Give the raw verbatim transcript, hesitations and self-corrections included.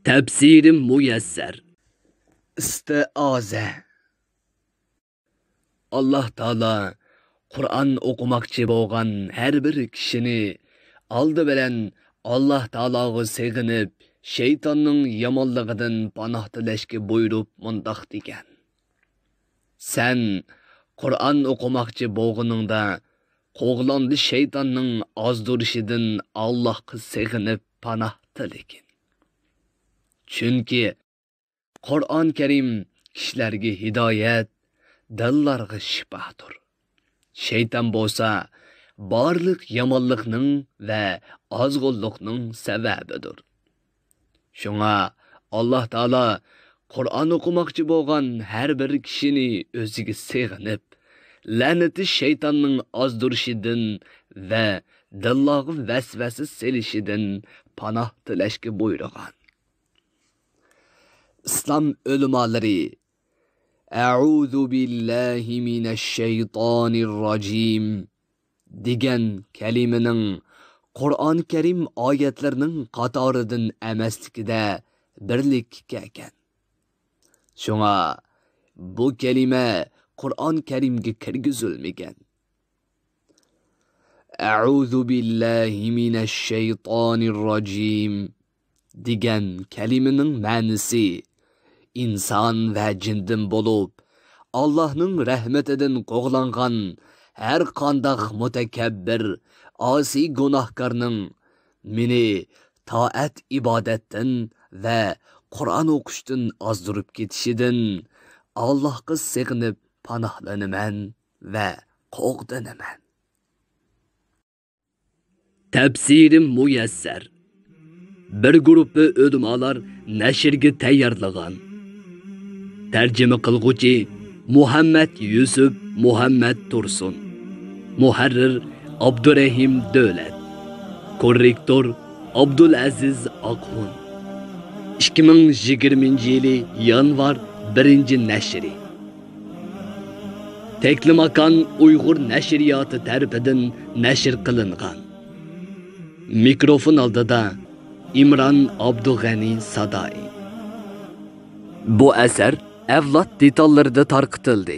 تەپسىرى مۇيەسسەر. ئىستىئازە. ئاللاھ تائالا قۇرئان ئوقۇماقچى بولغان ھەر بىر كىشىنى ئالدى بىلەن ئاللاھ تائالاغا سېغىنىپ، شەيتاننىڭ يامانلىقىدىن پاناھ تىلەشكە بۇيرۇپ مۇنداق دېگەن: سەن قۇرئان ئوقۇماقچى بولغىنىڭدا قوغلاندى شەيتاننىڭ ئازدۇرۇشىدىن ئاللاھقا سېغىنىپ پاناھ تىلىگىن. چۈنكى قۇرئان كەرىم كىشىلەرگە ھىدايەت، دىللارغا شىپادۇر. شەيتان بولسا بارلىق يامانلىقنىڭ ۋە ئازغۇنلۇقنىڭ سەۋەبىدۇر. شۇڭا ئاللاھ تائالا قۇرئان ئوقۇماقچى بولغان ھەر بىر كىشىنى ئۆزىگە سېغىنىپ، لەنىتى شەيتاننىڭ ئازدۇرۇشىدىن ۋە دىللارغا ۋەسۋەسە سېلىشىدىن پاناھ تىلەشكە بۇيرۇغان. ئىسلام ئۆلىمالىرى «ئەئۇزۇ بىللاھى مىنەششەيتانىرراجىم» دېگەن كەلىمىنىڭ قۇرئان كەرىم ئايەتلىرىنىڭ قاتارىدىن ئەمەسلىكىدە بىرلىككە كەلگەن. شۇڭا بۇ كەلىمە قۇرئان كەرىمگە كىرگۈزۈلمىگەن. «ئەئۇزۇ بىللاھى مىنەششەيتانىرراجىم» دېگەن كەلىمىنىڭ مەنىسى ئىنسان ۋە جىندىن بولۇپ، ئاللاھنىڭ رەھمىتىدىن قوغلانغان ھەر قانداق مۇتەكەببىر، ئاسىي گۇناھكارنىڭ مېنى تائەت ئىبادەتتىن ۋە قۇرئان ئوقۇشتىن ئازدۇرۇپ كېتىشىدىن ئاللاھقا سېغىنىپ پاناھلىنىمەن ۋە قوغدىنىمەن. تەپسىرى مۇيەسسەر. بىر گۇرۇپپا ئۆلىمالار نەشرگە تەييارلىغان. تەرجىمە قىلغۇچى مۇھەممەد يۈسۈپ مۇھەممەد تۇرسۇن. مۇھەررىر ئابدۇرەھىم دۆلەت. كوررېكتور ئابدۇلئەزىز ئاقخۇن. ئىككى مىڭ يىگىرمىنچى يىلى يانۋار بىرىنچى نەشرى. تەكلىماكان ئۇيغۇر نەشرىياتى تەرىپىدىن نەشر قىلىنغان. مىكروفون ئالدىدا ئىمران ئابدۇغەنى سادائى. بۇ ئەسەر ئەۋلاد دېتاللىرىدا تارقىتىلدى.